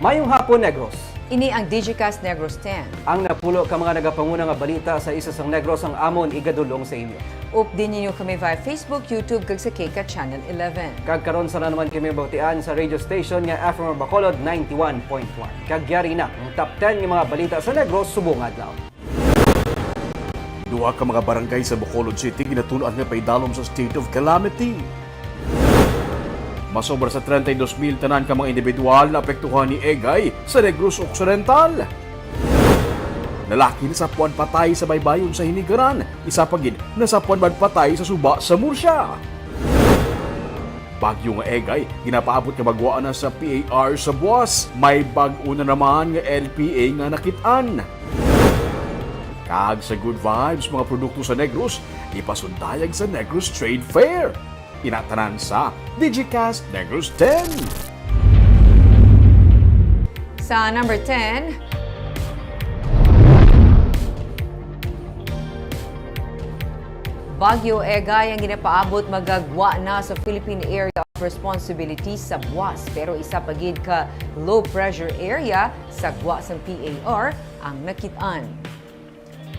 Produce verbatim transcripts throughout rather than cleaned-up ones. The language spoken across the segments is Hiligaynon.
Mayong hapon, Negros. Ini ang Digicast Negros ten. Ang napulo ka mga nagapanguna nga balita sa isa sang Negros ang amon igadulong sa inyo. Updi ninyo kami via Facebook, YouTube, kag sa K K Channel eleven. Kag karon, sa na naman kami batian sa radio station nga F M Bacolod ninety-one point one. Kag yari na ang top ten nga mga balita sa Negros subong adlaw. Duha ka mga barangay sa Bacolod City ginatun-an nga paidalom sa state of calamity. Masobra sa treinta y dos mil tanan ka mga individual naapektuhan ni Egay sa Negros Occidental. Lalaki nasapuan patay sa baybayon sa Hinigaran, isa pa gid nasapuan man patay sa suba sa Murcia. Bagyo nga Egay, ginapaabot nga magwa na sa P A R sa buwas. May bag-o na naman nga L P A nga nakit-an. Kag sa Good Vibes mga produkto sa Negros, ipasundayag sa Negros Trade Fair. Inatanan sa Digicast Negros ten. Sa number ten, Bagyo Egay ang ginapaabot magagwa na sa Philippine Area of Responsibility sa buwas, pero isa pa gid ka low pressure area sa gwa sang P A R ang nakit-an.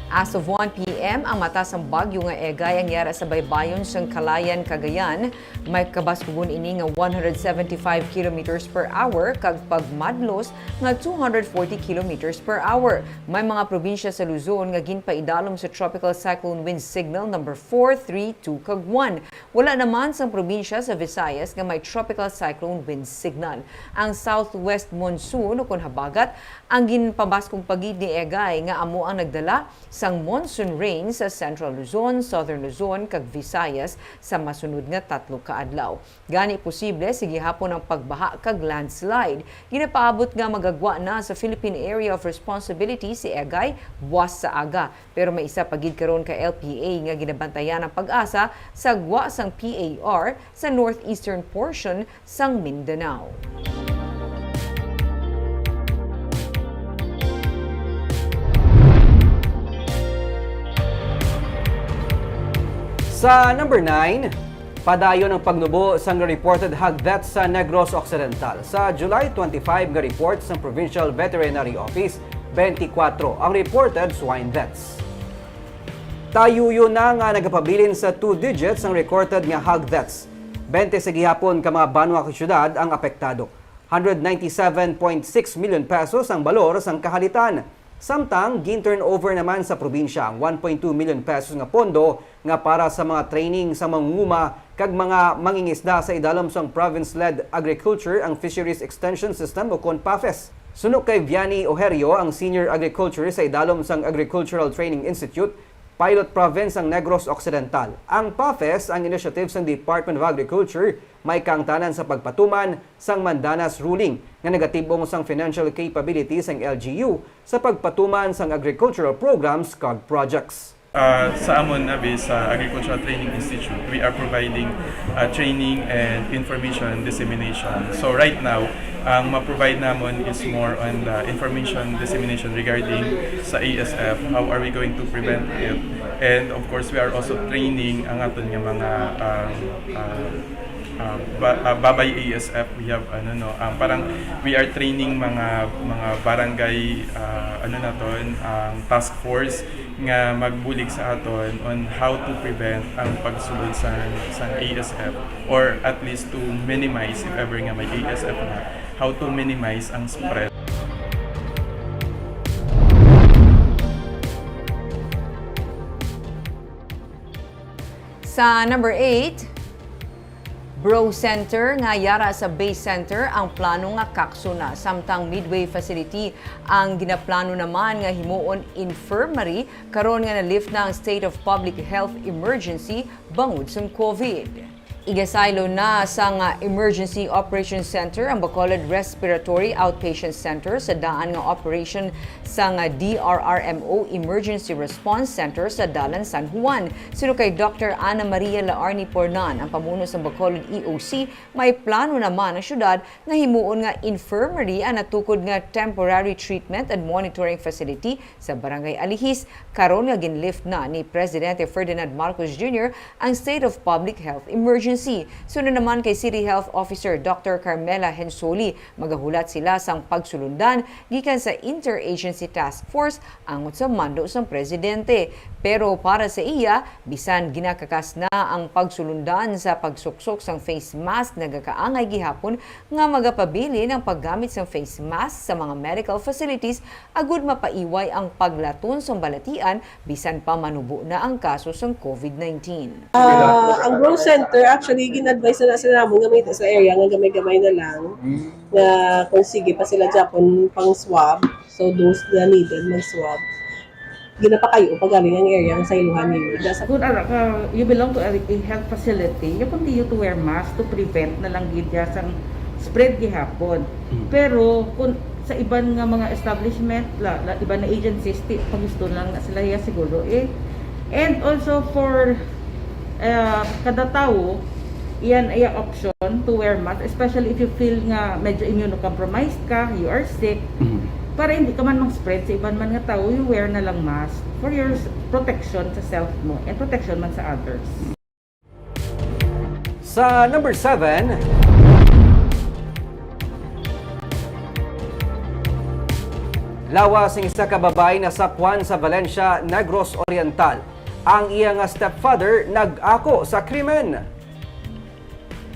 As of one P M, ang mata sang bagyo nga Egay ang yara sa baybayon sang Calayan, Cagayan. May kabaskugon ini nga one hundred seventy-five kilometers per hour kag pagmadlos nga two hundred forty kilometers per hour. May mga probinsya sa Luzon nga ginpaidalom sa Tropical Cyclone Wind Signal number four, three, two, kag one. Wala naman sang probinsya sa Visayas nga may Tropical Cyclone Wind Signal. Ang southwest monsoon, ukon habagat, ang ginpabaskog pa gid ni Egay nga amo ang nagdala sang monsoon rain sa Central Luzon, Southern Luzon, kag Visayas sa masunod nga tatlo ka adlaw. Gani, posible sa gihapon ang pagbaha kag landslide. Ginapaabot nga magagwa na sa Philippine Area of Responsibility si Egay buwas sa aga, pero may isa pa gid karon ka L P A nga ginabantayan ang pag-asa sa gwa sang P A R sa northeastern portion sang Mindanao. Sa number nine, padayon ang pagnubo sang reported hog deaths sa Negros Occidental. Sa July twenty-five nga report sang Provincial Veterinary Office, twenty-four ang reported swine deaths. Tayuyo na nga nagapabilin sa two digits ang recorded nga hog deaths. Twenty sa gihapon ka mga banwa kag syudad ang apektado. Hundred ninety-seven point six million pesos ang balor sang kahalitan. Samtang gin-turnover naman sa probinsya ang one point two million pesos nga pondo nga para sa mga training sa mangunguma kag mga mangingisda sa idalom sang province-led agriculture and fisheries extension system ukon PAFES. Suno kay Vianney Ojerio, ang senior agriculturist sa idalom sang Agricultural Training Institute, pilot province ang Negros Occidental. Ang PAFES ang initiative sang Department of Agriculture, may kaangtanan sa pagpatuman sang Mandanas Ruling nga nagatib-ong sang financial capability sang L G U sa pagpatuman sang agricultural programs kag projects. Uh, sa amon abi sa Agricultural Training Institute, we are providing uh, training and information dissemination. So right now, ang ma-provide namon is more on the information dissemination regarding sa A S F, how are we going to prevent it, and of course we are also training ang aton nga mga um, uh, uh, ba, uh, Babay A S F. We have ano no, um, parang we are training mga mga barangay uh, ano naton, ang task force nga magbulig sa aton on how to prevent ang pagsulod sa sa A S F, or at least to minimize if ever nga may A S F na, how to minimize ang spread. Sa number eight, Bro Center nga yara sa Bay Center ang plano nga kakso na, samtang Midway Facility ang ginaplano naman nga himuon infirmary karon nga na-lift na ang state of public health emergency bangod sang COVID. Igasaylo na sang Emergency Operations Center ang Bacolod Respiratory Outpatient Center sa daan nga operation sang D R R M O Emergency Response Center sa Dalan San Juan. Suno kay Doctor Ana Maria Laarni Pornan, ang pamuno sang Bacolod E O C, may plano naman ang syudad nga himuon nga infirmary ang natukod nga temporary treatment and monitoring facility sa Barangay Alihis, karon nga ginlift na ni Presidente Ferdinand Marcos Junior ang state of public health emergency. emergency. Sunod naman kay City Health Officer Doctor Carmela Hensoli, magahulat sila sang pagsulundan gikan sa Interagency Task Force angot sa mando sang presidente. Pero para sa iya, bisan ginakakas na ang pagsulundan sa pagsuksok sang face mask, nagakaangay gihapon nga magapabilin ang paggamit sang face mask sa mga medical facilities agud mapaiway ang paglaton sang balatian bisan pa manubo na ang kaso sang COVID nineteen. Ah, ang growth center, actually, gin-advise na, na sila namon nga may sa area nga gamay-gamay na lang, nga kung sige pa sila dyan, kung pang swab, so those na needed mag-swab, ginapakayo pa galing ang area nga sa iluhan nila. Sa Kung ara ka, you belong to a, a health facility, you continue to wear mask to prevent na lang gid ya sang spread gihapon. Mm. Pero kung sa iban nga mga establishment, la, la, iban na agencies, ti, pagusto lang na sila ya siguro eh. And also for, uh, kada tawo, iyan ay option to wear mask, especially if you feel nga medyo immunocompromised ka, you are sick. Mm. Para hindi ka man mang-spread sa iban man nga tawo, you wear na lang mask for your s-, protection sa self mo and protection man sa others. Sa number seven, lawas sing isa ka babayi nasapwan sa Valencia, Negros Oriental. Ang iya nga stepfather nag-ako sa krimen.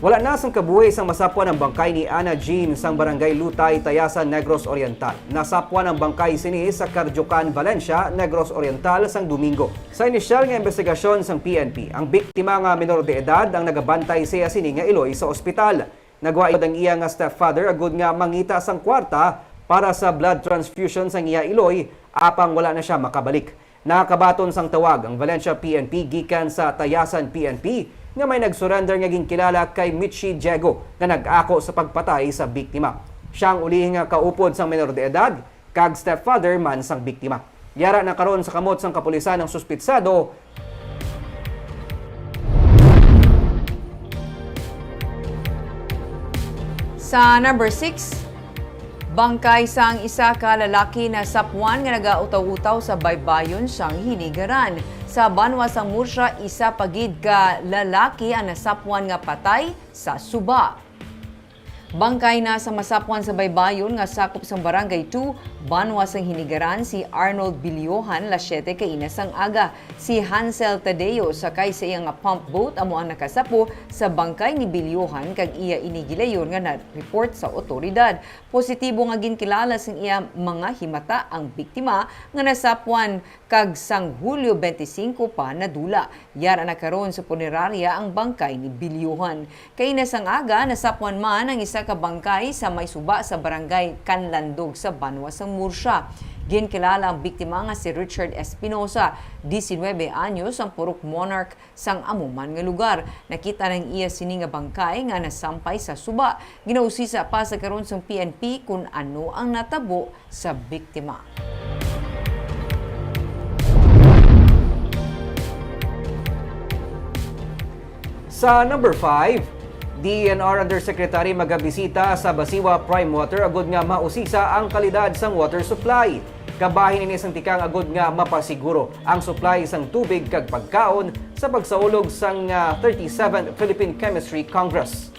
Wala na sang kabuhi sang masapwan ang bangkay ni Ana Jean sang Barangay Lutay, Tayasan, Negros Oriental. Nasapwan ang bangkay sini sa Carjocan, Valencia, Negros Oriental sang Domingo. Sa inisyal nga imbestigasyon sang P N P, ang biktima nga menor de edad ang nagabantay sa iya sini nga iloy sa ospital. Nagwa ang iya nga stepfather agud nga mangita sang kwarta para sa blood transfusion sang iya iloy, apang wala na sia makabalik. Nakakabaton sang tawag ang Valencia P N P gikan sa Tayasan P N P nga may nag-surrender nga ginkilala kay Mitchie Diego nga nag-ako sa pagpatay sa biktima. Sia ang ulihi nga kaupod sang menor de edad kag stepfather man sang biktima. Yara na karon sa kamot sang kapulisan ang suspitsado. Sa number six, bangkay sang isa ka lalaki nasapwan nga nagautaw-utaw sa baybayon sang Hinigaran. Sa banwa sang Murcia, isa pa gid ka lalaki ang nasapwan nga patay sa suba. Bangkay na sa masapwan sa baybayon nga sakop sang Barangay two, banwa sang Hinigaran, si Arnold Biliohan, las siyete kaina sang aga. Si Hansel Tadeo, sakay sa iya nga pump boat, amo ang nakasapo sa bangkay ni Biliohan kag iya ini gilayon nga na-report sa otoridad. Positibo nga ginkilala sang iya mga himata ang biktima nga nasapwan kag sang Hulyo twenty-five pa nadula. Yara na karon sa punerarya ang bangkay ni Bilyohan. Kaina sang aga, nasapwan man ang isa ka bangkay sa may suba sa barangay Canlandog sa banwa sang Murcia. Ginkilala ang biktima nga si Richard Espinosa, diecinuebe anyos, ang purok monarch sang amo man nga lugar. Nakita na ang iya sini nga bangkay nga nasampay sa suba. Ginausisa pa sa karon sang P N P kon ano ang natabo sa biktima. Sa number five, D E N R Undersecretary magabisita sa Basiwa Prime Water agud nga mausisa ang kalidad sang water supply. Kabahin ini sang tikang agud nga mapasiguro ang supply sang tubig kag pagkaon sa pagsaulog sang, ah, thirty-seventh Philippine Chemistry Congress.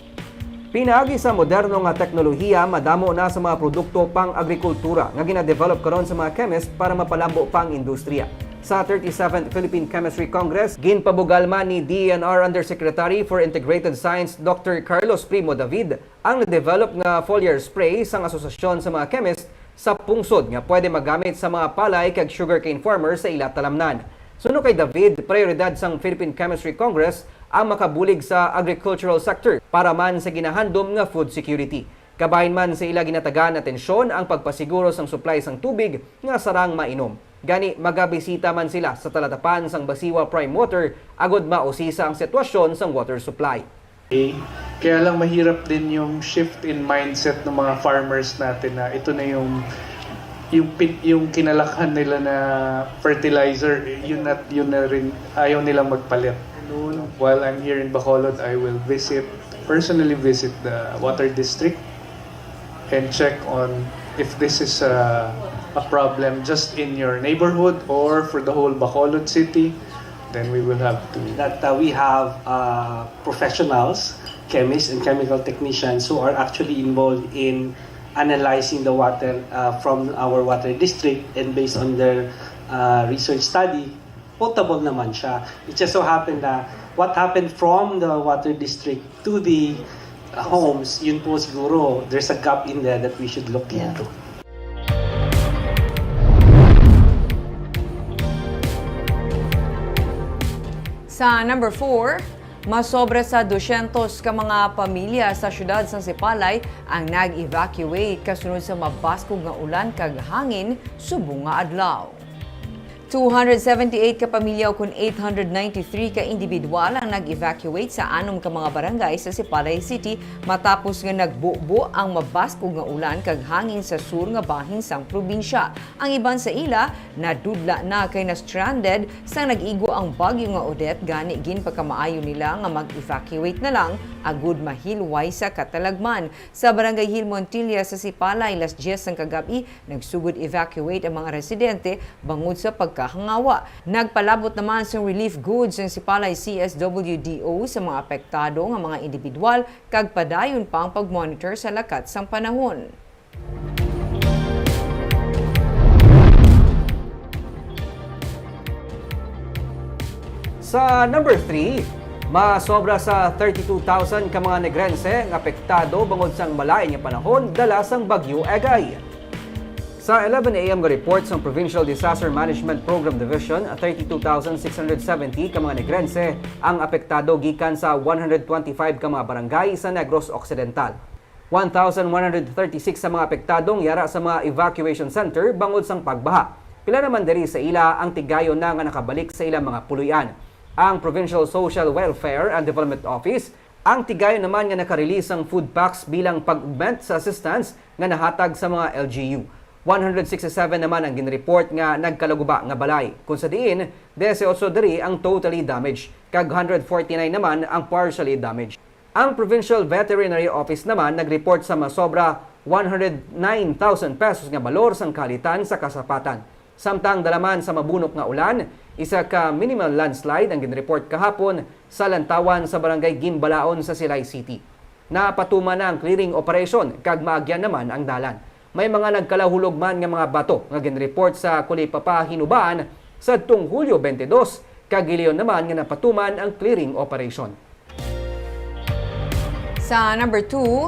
Pinaagi sa moderno nga teknolohiya, madamo na sa mga produkto pang-agrikultura nga ginadevelop karon sa mga chemist para mapalambo pa ang industriya. Sa thirty-seventh Philippine Chemistry Congress, ginpabugal man ni D E N R Undersecretary for Integrated Science, Doctor Carlos Primo David, ang na-develop nga foliar spray sang Asosasyon sa mga Chemist sa pungsod nga pwede magamit sa mga palay kag sugarcane farmer sa ila talamnan. Suno kay David, prioridad sang Philippine Chemistry Congress ang makabulig sa agricultural sector para man sa ginahandom nga food security. Kabahin man sa ila ginatagaan atensyon ang pagpasiguro sang supply sang tubig nga sarang mainom. Gani, magabisita man sila sa talatapan sang Basiwa Prime Water agud mausisa ang sitwasyon sang water supply. Eh, kaya lang mahirap din yung shift in mindset ng mga farmers natin na ito na yung, yung pin-, yung kinalakhan nila na fertilizer, eh, yun at yun na rin, ayaw nilang magpalit. Noon, while I'm here in Bacolod, I will visit, personally visit the water district and check on if this is a, a problem just in your neighborhood or for the whole Bacolod City. Then we will have to. That uh, we have uh, professionals, chemists and chemical technicians who are actually involved in analyzing the water uh, from our water district, and based on their uh, research study, potable naman siya. It just so happened na what happened from the water district to the uh, homes, yun po siguro, there's a gap in there that we should look Yeah. into. Sa number four, masobra sa dosyentos ka mga pamilya sa siyudad sang Sipalay ang nag-evacuate kasunod sa mabaskog nga ulan kag hangin subong nga adlaw. Two hundred seventy-eight ka pamilya ukon eight hundred ninety-three ka individual ang nag-evacuate sa anom ka mga barangay sa Sipalay City matapos nga nagbubo ang mabaskog nga ulan kag hangin sa sur nga bahin sang probinsya. Ang iban sa ila nadudla na kay na-stranded sang nag-igo ang bagyo nga Odette, gani ginpakamaayo nila nga mag-evacuate na lang agud mahilway sa katalagman. Sa Barangay Hill Montilla sa Sipalay, las diyes sang kagab-i, nagsugod evacuate ang mga residente bangod sa pagkahangawa. Nagpalabot naman sang relief goods ang Sipalay C S W D O sa mga apektado nga mga individual kag padayon pa ang pag-monitor sa lakat sang panahon. Sa number three, masobra sa thirty-two thousand ka mga Negrense ang apektado bangod sang malain nga panahon dala sang Bagyo Egay. Sa eleven A M nga report sang Provincial Disaster Management Program Division, thirty-two thousand six hundred seventy ka mga Negrense ang apektado gikan sa one hundred twenty-five ka mga barangay sa Negros Occidental. One thousand one hundred thirty-six sa mga apektadong yara sa mga evacuation center bangod sang pagbaha. Pila naman diri sa ila ang tigayon na nga nakabalik sa ilang mga puloy-an? Ang Provincial Social Welfare and Development Office ang tigayon naman nga naka-release sang food packs bilang pag-augment sa assistance nga nahatag sa mga L G U. One hundred sixty-seven naman ang ginreport nga nagkalaguba nga balay, kung sa diin, diyesotso diri ang totally damaged, kag hundred forty-nine naman ang partially damaged. Ang Provincial Veterinary Office naman nagreport sa masobra one hundred nine thousand pesos nga balor sang kalitan sa kasapatan. Samtang dala man sa mabunok nga ulan, isa ka minimal landslide ang ginreport kahapon sa lantawan sa Barangay Gimbalaon sa Silay City. Napatuman na ang clearing operation kag maagyan naman ang dalan. May mga nagkalahulog man nga mga bato nga ginreport sa Kulipapa, Hinubaan sadtong Hulyo twenty-two, kag gilayon naman nga napatuman ang clearing operation. Sa number two,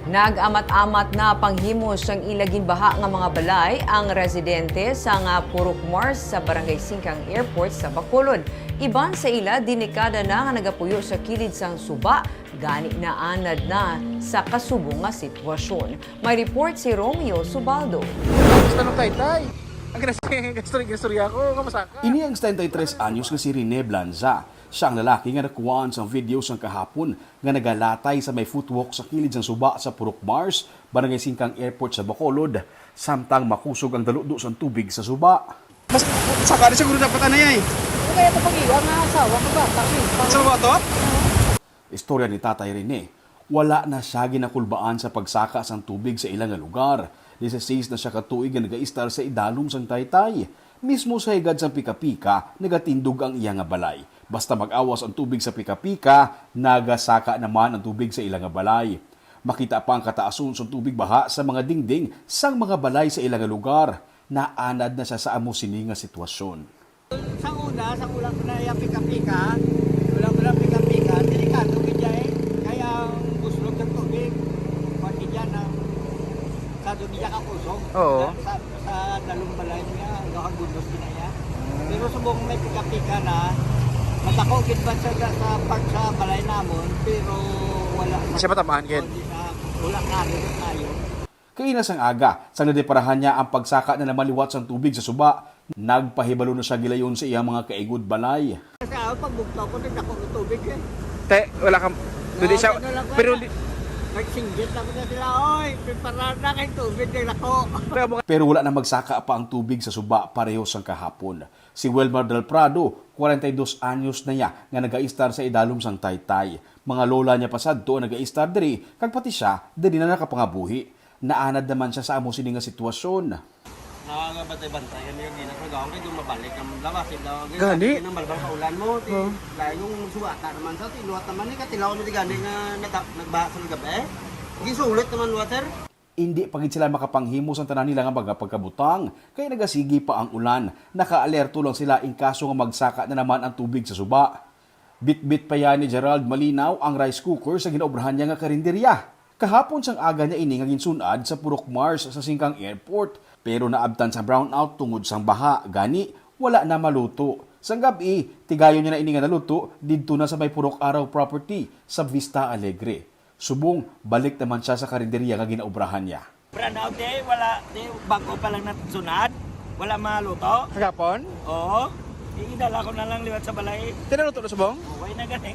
nag-amat-amat na panghimo sang ila ginbaha nga mga balay ang residente sa nga Purok Mars sa Barangay Singkang Airport sa Bacolod. Iban sa ila, delikada na nga nagapuyo sa kilid sang suba, gani naanad na sa kasubong nga sitwasyon. May report si Romeo Subaldo. Gusto ng taytay. Ang ginastorya ko, kamusta ka? Ini ang setenta y tres anyos nga si Rene Blanza. Siya ang lalaki nga nakuhaan sang video sang kahapon nga nagalatay sa may footwalk sa kilid sang suba sa Purok Mars, Barangay Singkang Airport sa Bacolod, samtang makusog ang daludo sang tubig sa suba. Mas saka na siguro dapat anay ay. Ano kaya ito pag-iwa nga asawa ko ba? Sa mga bato? Istorya ni Tatay Rene, wala na siya ginakulbaan sa pagsaka sang tubig sa ila nga lugar. Disisais na siya ka tuig nga nagaistar sa idalom sang taytay. Mismo sa higad sang pika-pika, nagatindog ang iya nga balay. Basta mag-awas ang tubig sa pika-pika, nagasaka naman ang tubig sa ila nga balay. Makita pa ang kataason sang tubig baha sa mga dingding sang mga balay sa ila nga lugar. Naanad na siya sa amo sini nga sitwasyon. Sa una, sa kulang ko na iya pika-pika, kulang ko na pika-pika, delikado gid siya eh. Kaya ang buslog ng tubig, pati dyan ang sa doon niya kakusog. Oo. Sa, sa, sa dalong balay niya, ang gahang bundos niya. Pero subong may pika-pika na, matako gid ba sa, sa, sa pag sa balay namon, pero wala. Siya matamaan gid. Wala ka, wala tayo. Kaina sang aga, sang nadeparahan niya ang pagsaka na naman liwat sang tubig sa suba, nagpahibalo na siya gilayon sa iyang mga kaigod balay. Kasi ako, pag bugtaw ko, nagdako ng tubig eh. Te, wala ka, hindi siya, Ano lang, pero wala. Hindi, Nagsinggit ako na sila, oy, prepare na kay tubig na ako. Pero wala na magsaka pa ang tubig sa suba pareho sang kahapon. Si Wilmar Del Prado, kwarenta y dos anyos na niya nga nagaistar sa idalom sang taytay. Mga lola niya pa sadto ang nagaistar diri, kag pati siya diri na nakapangabuhi. Naanad naman siya sa amo sini nga sitwasyon. Nakakabantay-bantay kami kag ina sa gawang kay doon mabalik ang lawas, eh, daw. Gani? Ang balbal ka ulan mo, ti, Oh. Layong sugata naman sa, ti, luwat naman, eh, katilaw mo, ti, gani nga nata-, nagbaha sa gabi, eh. Gisulit naman, luwat, sir. Indi pa gid sila makapanghimo sang tanan nila nga mga pagkabutang, kay nagasigi pa ang ulan. Nakaalerto lang sila in kaso nga magsaka na naman ang tubig sa suba. Bitbit pa yan ni Gerald Malinaw ang rice cooker sa ginaobrahan niya nga karinderya. Kahapon sang aga niya ini nga ginsun-ad sa Purok Mars sa Singkang Airport, pero naabtan sa brownout tungod sang baha, gani wala na maluto. Sang gab-i, tigayon niya na ini nga naluto didto na sa may Purok Araw property sa Vista Alegre. Subong, balik naman siya sa karinderya nga ginaobrahan niya. Brownout, eh, wala, eh, bago pa lang nasunad, wala maluto. Kagapon? Oo. Idala ko na lang liwat sa balay. Tinaluto na subong? Okay na gani.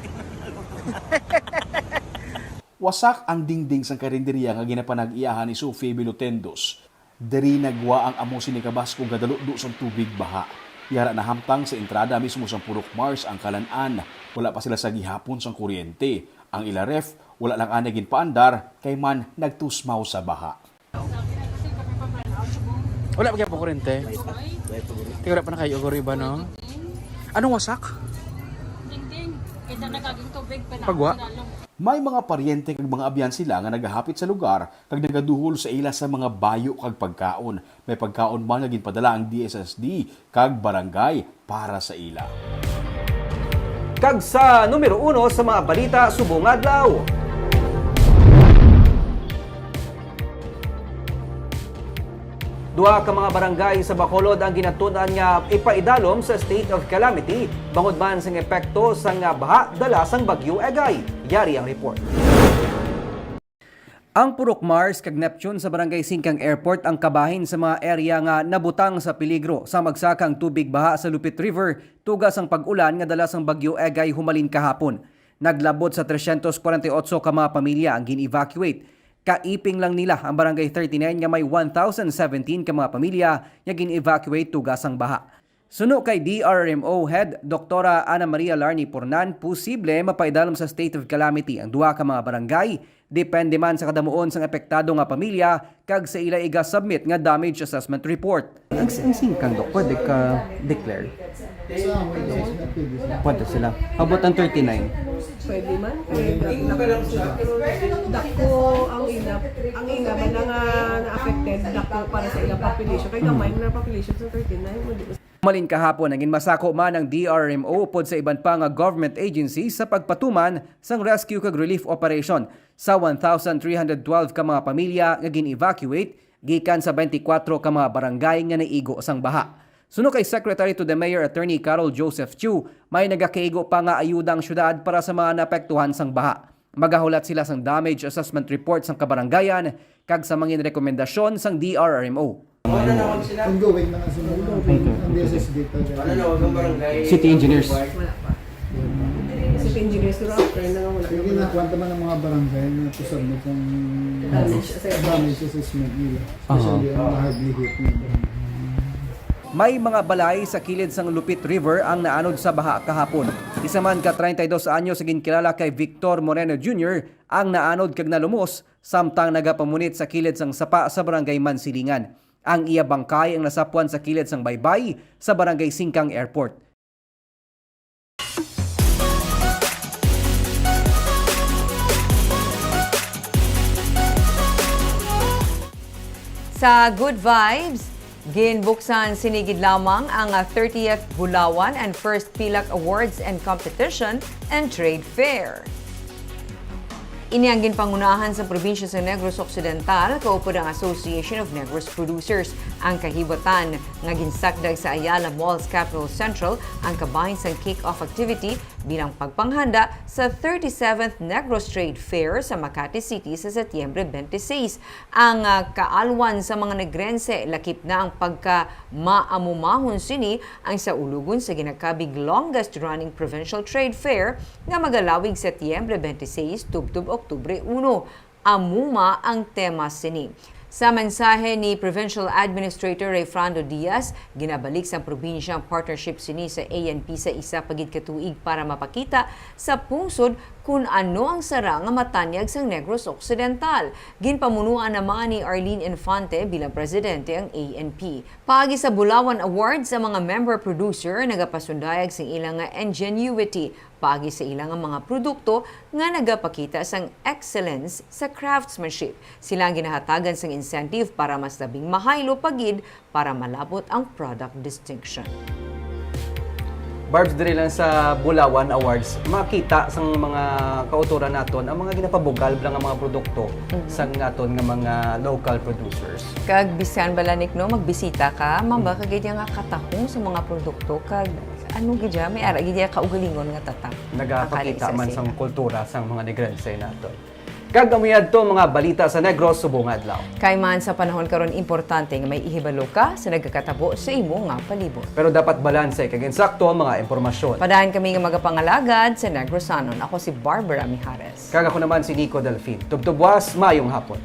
Wasak ang dingding sang karinderya nga ginapanag-iyahan ni Sophie Bilotendos. Diri nagwa ang amo sini ka baskog nga daludo sang tubig baha. Yara nahamtang sa entrada mismo sang Purok Mars ang kalan-an. Wala pa sila sa gihapon sang kuryente. Ang ila ref, wala lang anay ginpaandar kay man nagtusmaw sa baha. Wala pa gyapon kuryente? Ti wala pa nakayo guro iba, no? Anong wasak? Dingding. Kita na kaging tubig pa na Pagwa? Sinalong. May mga paryente kag mga abyan sila nga nagahapit sa lugar kag nagaduhol sa ila sa mga bayo kag pagkaon. May pagkaon man nga ginpadala ang D S S D kag barangay para sa ila. Kag sa numero uno sa mga balita subong adlaw. Duha ka mga barangay sa Bacolod ang ginatun-an nga ipaidalom sa state of calamity bangod man sang epekto sang baha dala sang Bagyo Egay. Yari ang report. Ang Purok Mars kag Neptune sa Barangay Singkang Airport ang kabahin sa mga area nga nabutang sa peligro sa magsaka ang tubig baha sa Lupit River tuga sang pag-ulan nga dala sang Bagyo Egay humalin kahapon. Naglabot sa tresyentos kwarenta y otso ka mga pamilya ang gin-evacuate. Kaiping lang nila ang Barangay thirty-nine nga may one thousand seventeen ka mga pamilya nga gin-evacuate tuga sang baha. Suno kay D R R M O Head Doktora Ana Maria Larni Pornan, posible mapaidalom sa state of calamity ang duha ka mga barangay, depende man sa kadamuon sang apektado nga pamilya kag sa ila iga-submit nga damage assessment report. Ang, ang Singkang, Dok, pwede ka declare? Pwede sila. How about ang thirty-nine? Pwede man. Kay dako ang ina, ang ina man nga na-affected, dako para sa ilang population. Kay gamay man ang population sa thirty-nine. Malin kahapon, naging masako man ang D R R M O upod sa iban pa nga government agencies sa pagpatuman sang rescue kag relief operation sa one thousand three hundred twelve ka mga pamilya nga gin-evacuate gikan sa twenty-four ka mga barangay nga naigo sang baha. Suno kay Secretary to the Mayor Attorney Carol Joseph Chu, may nagakaigo pa nga ayuda ang syudad para sa mga naapektuhan sang baha. Magahulat sila sang damage assessment report sang kabarangayan kag sa mga rekomendasyon sang D R R M O. Ongoing na nga sila. Ang D S S D pa dyan. City engineers. Wala pa. City engineers, pero after na nga wala. Sige na, kwanta man ang mga barangay na to submit ng Damage assessment. Damage assessment nila. Especially ang mga hardly hit na barangay. May mga balay sa kilid sang Lupit River ang naanod sa baha kahapon. Isa man ka treinta y dos anyos nga ginkilala kay Victor Moreno Junior ang naanod kag nalumos samtang nagapamunit sa kilid sang sapa sa Barangay Mansilingan. Ang iya bangkay ang nasapwan sa kilid sang baybay sa Barangay Singkang Airport. Sa Good Vibes, ginbuksan sini gid lamang ang thirtieth Bulawan and First Pilak Awards and Competition and Trade Fair. Ini ang ginpangunahan sa probinsya sa Negros Occidental, kaupod ang Association of Negros Producers. Ang kahibatan nga ginsakdag sa Ayala Malls Capitol Central ang kabahin sang kick-off activity bilang pagpanghanda sa thirty-seventh Negros Trade Fair sa Makati City sa Setyembre twenty-six. Ang, ah, kaalwan sa mga Negrense, lakip na ang pagka maamumahon sini ang sa ulogon sa ginakabig longest running provincial trade fair nga magalawig Setyembre twenty-six tubtob Oktubre uno. Amuma ang tema sini. Sa mensahe ni Provincial Administrator Rayfrando Diaz, ginabalik sang probinsya ang partnership sini sa A N P sa isa pa gid ka tuig para mapakita sa pungsod Kun ano ang sara nga matanyag sang Negros Occidental, ginpamunuan naman ni Arlene Infante bilang presidente ang A N P. Paagi sa Bulawan Awards, ang mga member producer nagapasundayag sang ila nga ingenuity paagi sa ila nga mga produkto nga nagapakita sang excellence sa craftsmanship. Sila ang ginahatagan sang incentive para mas labing mahaylo pa gid para malabot ang product distinction. Barbs, diri lang sa Bulawan Awards, makita sang mga kautoran naton ang mga ginapabugal lang nga mga produkto sang aton nga mga local producers. Kag bisan bala, Nick, no, magbisita ka, mamba ka gid nga katahong sa mga produkto, kag ano gid ya, may ara gid ya kaugalingon nga tatak. Nagapakita Akala man isa sang sila. Kultura sang mga Negrense naton. Kag amo yadto mga balita sa Negros subong adlaw. Kay man sa panahon karon, importante nga may ihibalo ka sa nagakatabo sa imo nga palibot. Pero dapat balanse kag insakto ang mga impormasyon. Padayon kami nga magapangalagad sa Negrosanon. Ako si Barbara Mijares. Kag ako naman si Nico Delfin. Tubtubwas, mayong hapon.